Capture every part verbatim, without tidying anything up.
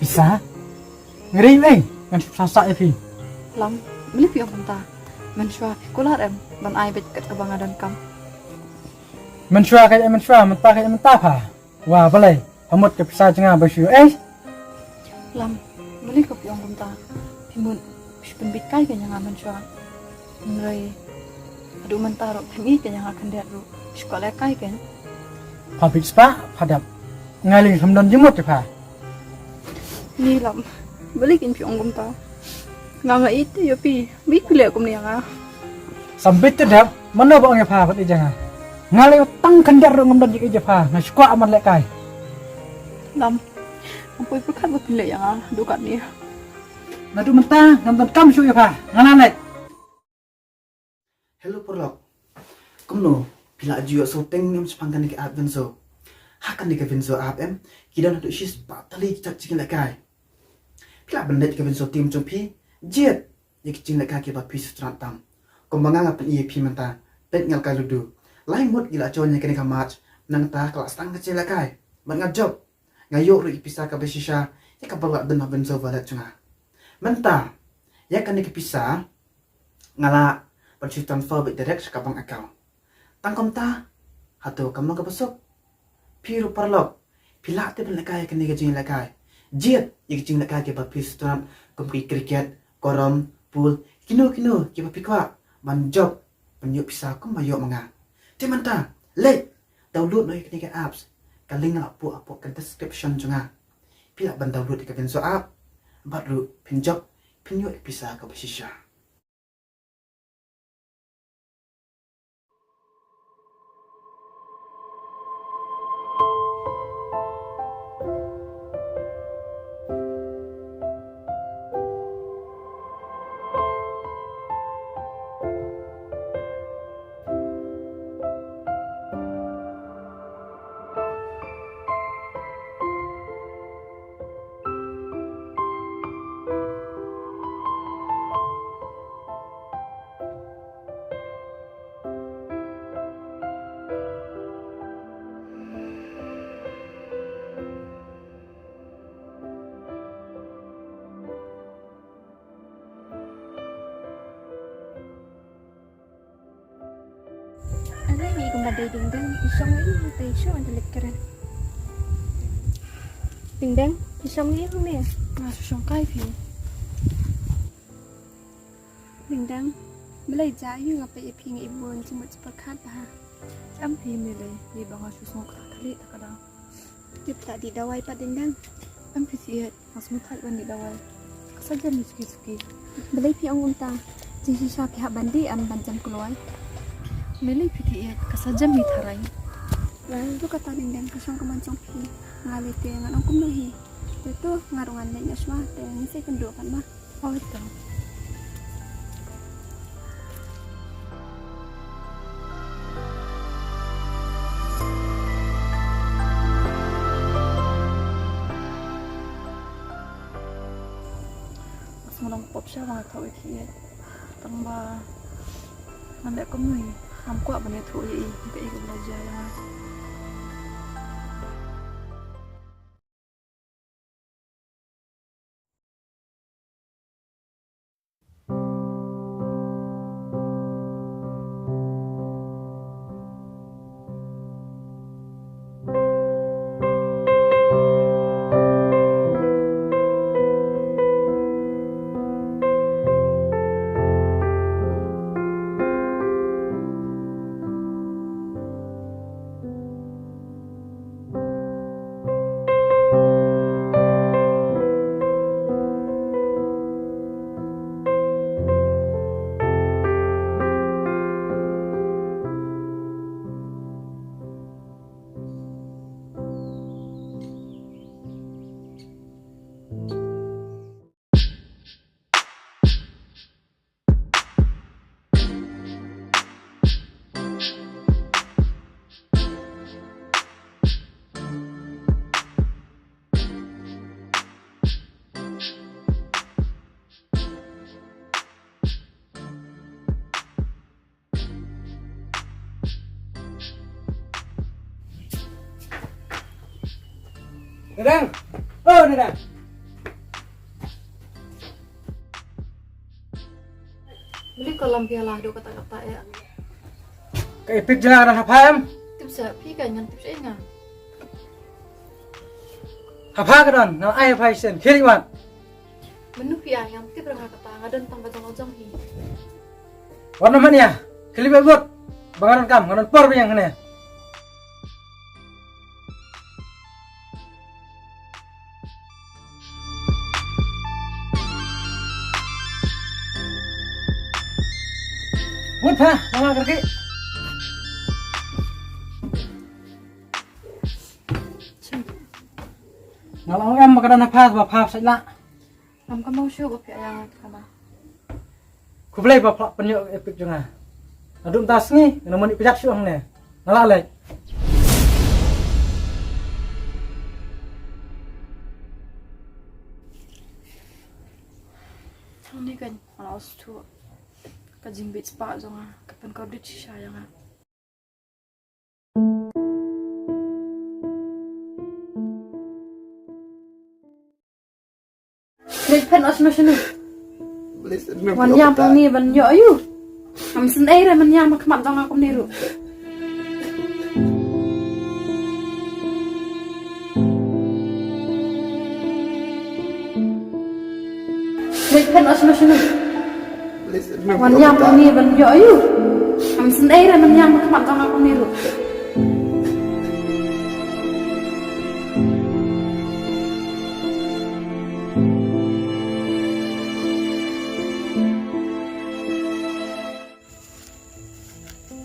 Sa? Ngri ei, ngan shu sa sa ïa phi. Lam, balei phi ong kumta? Mynshuwa phi kular em ban ai beit kat kaba nga donkam? Mynshuwa ka ïa mynshuwa, mynta ka ïa mynta pha. Wa balei? Pha mut ka pisa jong nga ba shu ei. Lam, balei ka phi ong kumta? Phi mut phi pynbit kai ka ïa nga mynshuwa. Hynrei haduh mynta ruh phim ïeit ka ïa nga khyndiat ruh. Shu ka leh kai ka. Pha bit spah, pha dap. Nga lei kham don jingmut ïa pha. Ni Lam, balei kin phi ong kumta? Nga nga ïeit ïa phi, balei phi leh kumne ïa nga? Sambit te dap, mano ba ong ïa pha bad ïa nga? Nga lei tang khyndiat ruh ngam don jingïeit ïa pha, nga shu kwah ban leh kai. Lam, ngam poi pyrkhat ba phin leh ïa nga, duh katne. Naduh mynta ngam donkam shuh ïa pha, nga la leit. Hello paralok. Kumno phi la ju ïoh sngewthuh em shaphang kane ka app Vinso? Ha kane ka Vinso app em, ki don haduh shispah tylli ki jait jingïalehkai. Phi lah ban leit ka Vinso team jong phi, jied ïa ki jingïalehkai kiba phi sngewtynnat tam. Kumba nga nga pyni ïa phi mynta, peit nga lehkai ludu. Lai ngut ki la join ïa kane ka match, nangta ka la sdang ka jingïalehkai. Bad nga jop, nga ïoh ruh ïa ka pisa kaba shisha ïa kaba la don ha Vinso wallet jong nga. Mynta ïa kane ka pisa nga lah ban shu transfer beit direct sha ka bank account. Tang kumta, hato ka long kaba suk? Phi ruh paralok, phi lah te ban lehkai ïa kane ka jingïalehkai. Jied ïa ki jingïalehkai kiba phi sngewtynnat kum ki cricket, carrom, pool, kino kino kiba phi kwah ban jop ban ïoh pisa kumba ïoh ma nga. Te mynta leit download noh ïa kane ka apps. Ka link nga la buh hapoh ka description jong nga. Phi lah ban download ïa ka Vinso app bad ruh phin jop, phin ïoh ïa ka pisa kaba shisha. Alah, ngi kumba dei ding dang, i shong i te i shong ante lek keren. Ding dang, i shong i home. Nga shu shong kai phi. Ding dang, balei ja ïu nga peit ïa phi nga i bun jingmut jingpyrkhat bha. Em phi, me lei, i ba nga shu sngew kata kali ta ka dang. Ïa phi la dih dawai pat ding dang. Em phi thied, nga sngewthuh ban dih dawai. Ka sa jem hi suki suki. Balei phi ong kumta? Jingshisha phi hap ban dih em ban jem kloi. Me lei phi thied, ka sa jem hi tharai. Wel, to kata ding dang ka shong ka mon jong phi. Nga lei te ngan ong kumno hi. Te to nga ruh ngan leit noh shwa te ngin sa ïakynduh pat ma. Hooid to. Nga sngewlong pop sha ba nga thoh ïa ki ïeit. Tang ba ngan leh kumno hi, ngam kwah ban ïathuh ïa i, ïa i kumba la jia ïa nga. Dadang! Oh, Dadang! Beli kolam biala do kata kata ya. Ka epik jela ka don hapha em? Tip sa phi ka ngan tip sa nga. Hapha ka don, na ai hapha isen, khiri wan. Menu phi ai ngam tip rang kata, nga don tang ba jong jong hi. Wan na mania, khili ba bot. Ba nga don kam, nga don por ba yang hane. Wut ha, mama kerki. Nga la ong em ba ka don hapha ba pha sa la. Ngam ka mau shu ba phi aya nga ka ma. Khublei ba pha pynïoh epik jong nga. Naduh mynta sngi nga mani pjat shu hangne. Nga la leh. Hangne kan nga la ostu. Ka jingbit spah jong nga ka pynkordit shisha ïa nga. Leit phet noh shano shano. Wan ïam hangne ban ïoh aïu. Ngam sngewdei re ban ïam ha khmat jong nga kumne ruh. Leit phet noh shano shano. Wan ïam hangne ban ïoh aïu. Ngam sngewdei re ban ïam ha khmat jong nga kumne ruh.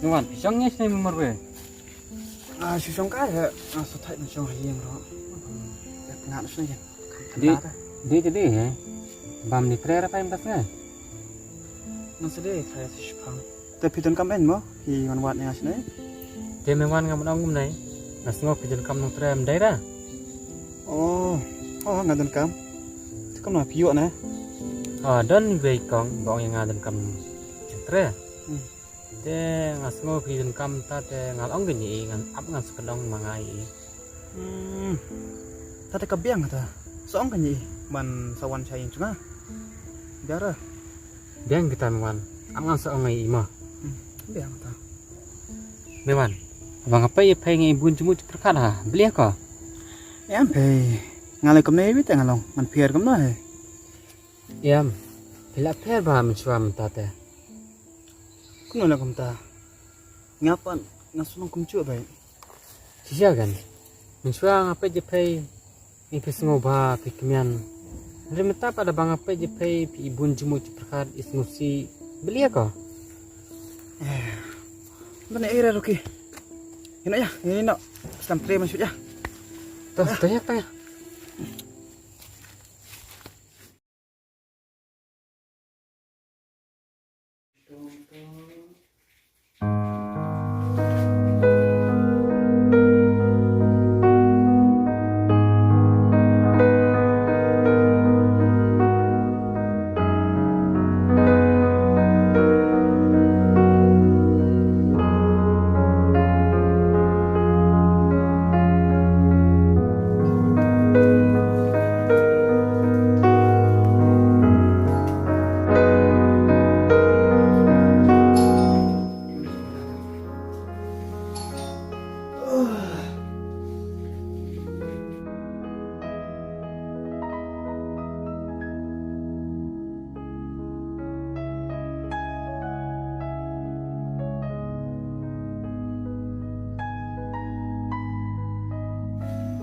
Ngan wan, phi shong ngi shane marwei. Ah, shu shong ka, eh, ah, sa thait ban shong ha ïing ruh. Eh, ngan shong ïing. Di, di, di, di, eh. Bam ni tre ra paim das ngai. Ngan sa di, thait sa shipang. Te phi donkam en mo, phi wan wad ïa nga shane. Te me wan nga ban ong kumne. Nga sngew phi donkam nongtrei em dei ra. Oh, oh, nga donkam. Te kumno phi ïoh ne? Ah, don wei kong, ba ong ïa nga donkam nongtrei. Hmm. Te nga sngew phi donkam ta te nga la ong kane ïa ngan ap ngan sa pynlong ma nga ïa. Hmm. Ta te ka biang ta. Sa ong kane ïa ban sa wan sha ïing jong nga. Biang ra. Biang kita me wan. Ap ngan sa ong ïa ma. Hmm. Biang ta. Me wan. Ba nga peit ïa phi ngi bun jingmut jingpyrkhat ha. Beli ko. Em phi. Nga la kumne ïa te nga long. Ngan pher kumno he. Em. Phi la pher ba mynshuwa mynta te. Kumno la kumta? Nga pat nga sngew kumjuh bai. Shisha kan. Mynshuwa nga peit ïa phi, ïa phi sngew ba phi kmian. Hynrei mynta pat da ba nga peit ïa phi, phi i bun jingmut jingpyrkhat, i sngewsih. Beli ko. Eh. Ba ne era ruki. Ino ya, ino. Sam tre masuk ya. Tuh, tuh ya, tuh ya.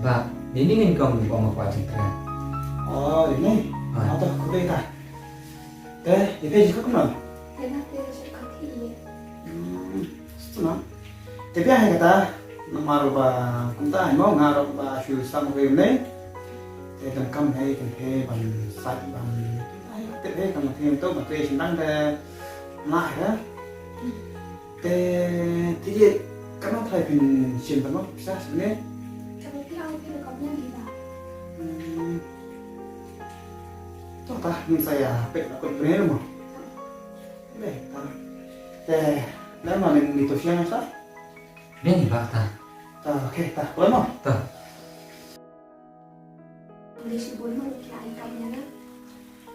Ba, ine ngin kong ba ma kwah jingkren. Oh, ine. Ah. Ata khublei ta. Te, ïa phi jingkut kumno? Ïa nga phi jingkut hi ïa. Hmm, sutuna. Te biang hi kata, namar ba kumta hi mo nga ruh ba shu sam rim ne. Te kan kam hi kan phi ban sait ban. Ai, te phi kan phi to ba te shin dang te. Na hi. Te, te ye kan phi phin shin ban mo pisa sini. Ka phi au phi ka phi ni ba. Hmm. To ta, ngin sa ïa peit la kut pyneh mo. Beh, ta. Te, la ma ngin mi to siang sa? Beh, ni ba ta. Ta, okay, ta. Boleh mo? Ta. Boleh si boleh mo, kya ai kam ya na?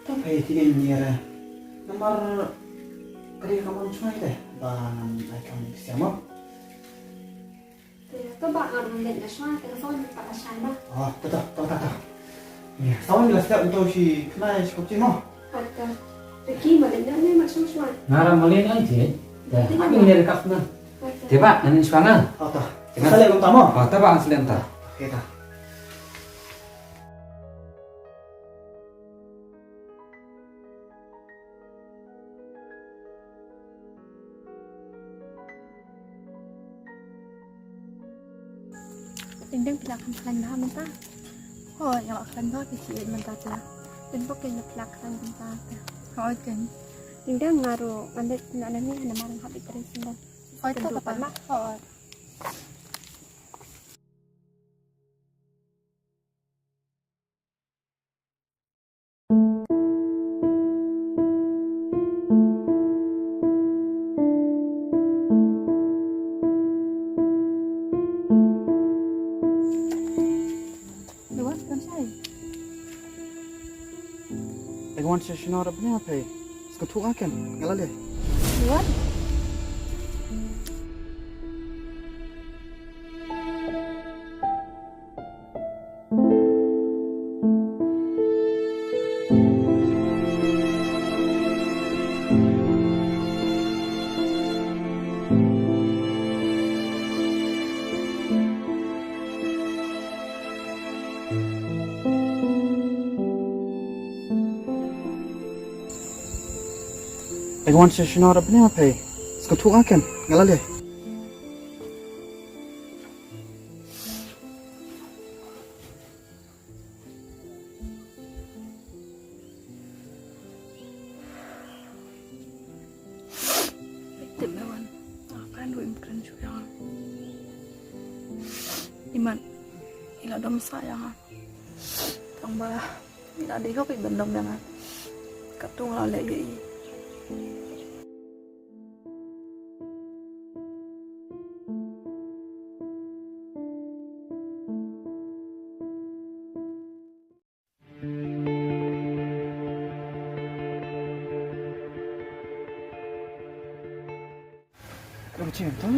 Ta, pei ti ngin ni ra. Namar Ka dei ka mon shuwa te ba ngan ai kam ni siang mo. Te to ba ngan leit na shuwa te ka sawon pat la shai ba. Oh, to to to to to. Ni sawon la step to shi khnai shi kopchi mo. Ata. Te ki ma leit na ni ma shuwa shuwa. Nga ra ma leit na ji. Te Te ma ni ni ka sna. Ata. Te ba ngan shuwa nga. Oh to. Te nga sa leit kumta mo. Oh, te ba ngan sa leit kumta. Okay ta. Ding ding phi la khlaiñ bha mynta. Hooid, nga la khlaiñ bha, phi ïeit mynta phi la. Dang bok kein phi la khlaiñ mynta phi la. Hooid kein. Ding ding nga ruh ngan leit na nangne namar nga hap ïa trei sngewbha. Hooid, to pat ma. Hooid. Lawan, kam shai. Lawan, sha shano ra bniah phi? Ska thuh nga ken, nga la leh. Lawan. Lawan, sha shano ra bniah phi? Ska thuh nga ken, nga la leh. Tip me wan. Ah, kren ruh im kren shuh ïa nga. Imat i la dom sah ïa nga. Tang ba i la dei hok i ban dom ïa nga. Katto nga la leh ïa i. Ada macam tu.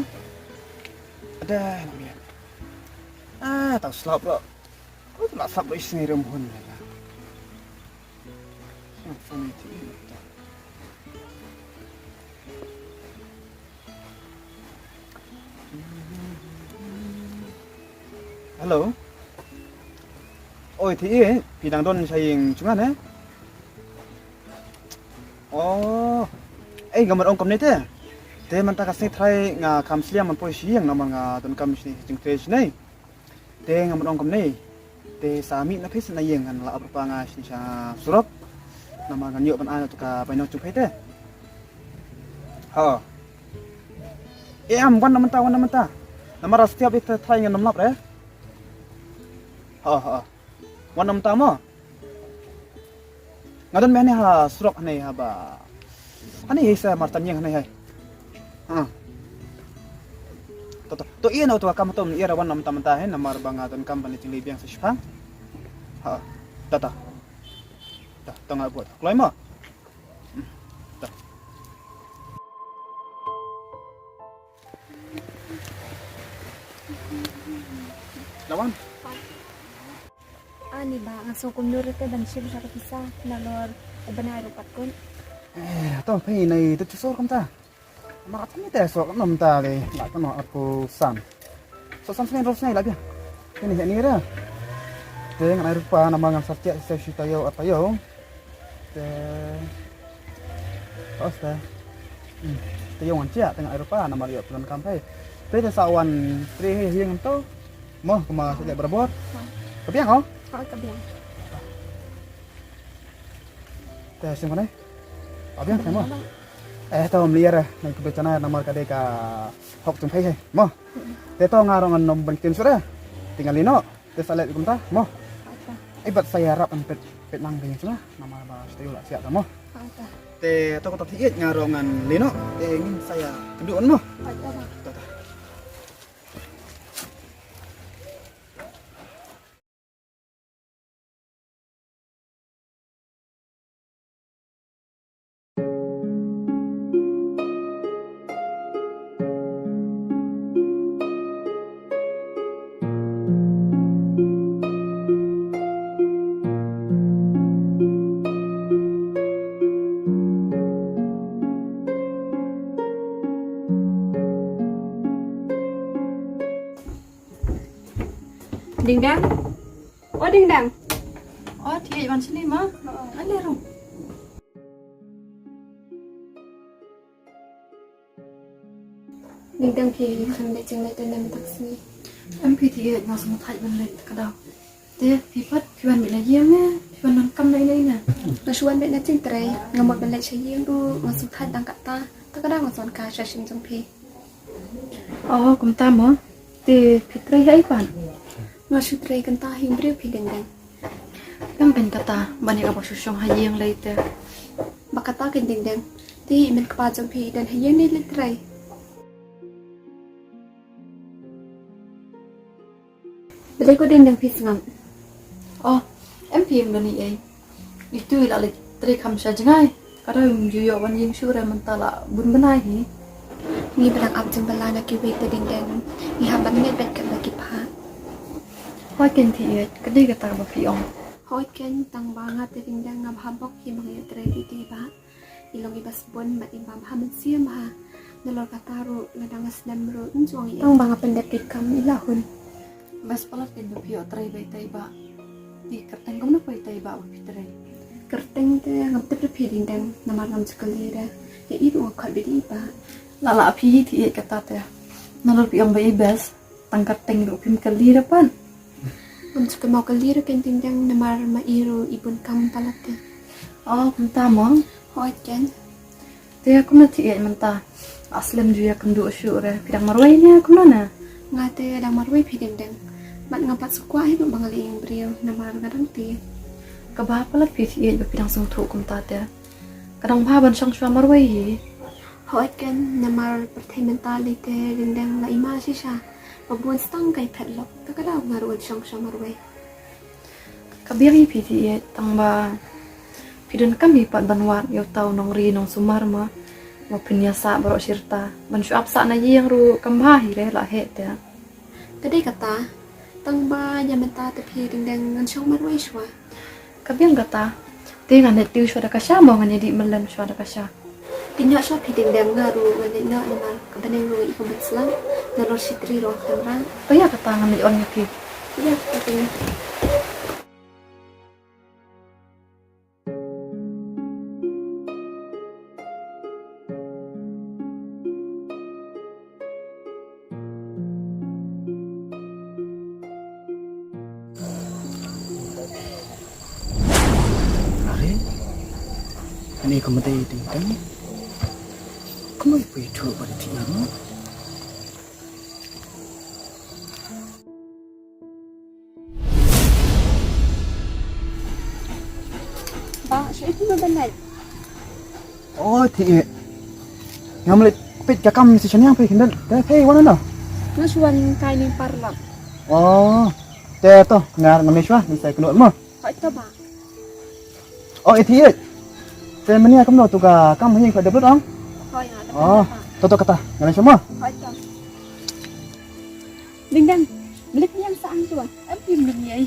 Ada nak lihat. Ah, tak slap pula. Kau tu nak slap pula isni rem hun. Siapa ni tu? Hello. Oi, te i, phi dang don sha ïing jong nga ne? Oh. Ei, nga mut ong kumne te. Te mynta ka sngi trai nga kham sliang ban poi sha ïing namar nga donkam shane jingtrei shane. Te nga mut ong kumne. Te sa mih na phi sha na ïing, ngan la ap ruh pa nga shane sha surok. Namar ngan ïoh ban ai na tu ka bainong jong phi te. Ha. Eh, am, wan na mynta, wan na mynta. Namar la stiap ïa ka trai ngan ym lap re. Ha, ha. Wan na mynta mo. Nga don me hangne ha surok hangne haba. Hangne hi sa martan ïing hangne hai. Ha. To, to, to, ïa na to kam to ïa ra wan na mynta mynta hai namar ba nga donkam ban leit jingleit biang sa shipang. Ha. To, to. To, to nga buh. Kloi mo. Hmm. To. Lawan. Ani ba nga sngewkmen ruh te ban shim sha ka pisa nalor u bnai ruh pat kun. Eh, to phi nai te sor kumta. Ma ka ni te sor kumta le la kumno aku san. So san sngewkmen ruh sngewkmen la bia. Kini ni ra. Te ngan ai ruh pa namar ngan sa tiak sa shi taïew ar taïew. Te. Os te. Hmm. Te ïoh ngan jied te ngan ai ruh pa namar ïoh pyndonkam phi. Te te sa wan trei hi hi ngan to. Mo kumba sa leh barabor. Ka biang oh? Ha, ka biang. Te sim kane. Ka biang te mo. Eh to mliar nai ka bechana namar ka dei ka hok jong phi hi. Mo. Te to nga rong ngan nym ban kin sura. Te ngan leit noh. Te sa leit kumta mo. Ai bad sa ïarap ban pet pet nang ding shuwa. Namar ba shu la siat mo. Te to kata thied nga rong ngan leit noh. Te ngin sa ïakynduh mo. To to. Ding dang. O ding dang. O, thied wan sini ma. Ale rum. Ding dang, phi khlem leit jingleit ne mynta ka sngi? Em phi thied, nga sngewthuh ban leit ka daw. Te phi pat phi wan beit na ïing ne phi wan donkam na ine ine? Nga shu wan beit na jingtrei, nga mut ban leit sha ïing ruh nga sngewthuh tang katta. Te ka daw nga shu wan ka sha shnong jong phi. Oh, kumta mo. Te phi trei ha ei pat? Nga shu trei kynta ha ïing briew phi ding dang. Kam pyn kata ban ïa kaba shu shong ha ïing lei te. Ba kata kan ding dang. Te i myn kpa jong phi i don ha ïing ne leit trei? Balei ko ding dang phi sngap? Oh, em phi em don ei ei. Itu i la leit trei kham sha jngai. Ka dang ju ïoh wan ïing shuh re mynta la bun bnai hi. Ngi ba dang ap jingbylla na kiwei te ding dang. Ngi hap ban ngeit beit katba ki phah. Hooid keiñ thied, ka dei kata ba phi ong. Hooid keiñ, tang ba nga te ding dang nga bha bok hi ba nga ïa trei ïa ki ba. I long i ba sbun bad i ba bha mynsiem bha. Nalor kata ruh lada nga snem ruh ym ju ong ei ei. Tang ba nga pyndep ki kam i la hun. Best palat keiñ ba phi ïoh trei beit tai ba. Te kyrteng kumno phi tai ba, ba phi trei? Kyrteng te ngam tip re phi ding dang, namar ngam ju kylli re. Ïa i ruh nga khot beit i ba. La la phi thied kata te. Nalor phi ong ba i best, tang kyrteng ruh phim kylli re pat. Ngam ju kynmaw kylli re keiñ ding dang, namar ma i ruh i bun kam palat te. Oh, kumta mo. Hooid keiñ. Te kumno thied mynta? La slem ju ïakynduh shuh re, phi dang marwei ne kumno ne? Nga te dang marwei phi ding dang. Bad nga pat sngewkwah hi ruh ba nga leit ïing briew namar nga dang te. Kaba palat phi thied ba phi dang sngewthuh kumta te. Ka dang bha ban shong shuwa marwei hi. Hooid keiñ, namar pyrthei mynta lei te ding dang la i ma shisha. Ba bun stang ka ïa phet lok, te ka daw nga ruh wan shong shuwa marwei. Ka biang ïa phi thied tang ba phi donkam hi pat ban wad ïa uta u nongri nongsumar ma. Ba phin ïa sah baroh shirta ban shu ap sah na ïing ruh kam bha hi re la heh te. Ka dei kata, tang ba ïa mynta te phi ding dang ngan shong marwei shuwa. Ka biang kata, te ngan leit tiew shuwa da ka sha mo ngan ïa dih myllem shuwa da ka sha. Pynïoh shuwa phi ding dang, nga ruh ngan leit noh namar ka bneng ruh i kum ban slang, nalor shi tri ruh khlem rah. To ïa kata ngan leit on ïa phi. Ïa kata phi. Are, ani ka mate ting tang. Kumno i pui thu ba ti ano? Ba, shu i pui ba nai. Oh, ti. Ngam leh pit ka kam si shaniang pe hindal. Te pe wan ano? Nga shu wan kai ni parlok. Oh. Te to, ngar ngam leh shwa, ni sai kno mo. Hoi to ba. Oh, iti ye. Te menia kumno tu ka kam hi ka debut ang? Hoi, ha, debut. Oh, to to kata. Ngam leh shwa mo. Hoi to. Ding dang. Mlik niang sa ang tu. Am pim ding ye.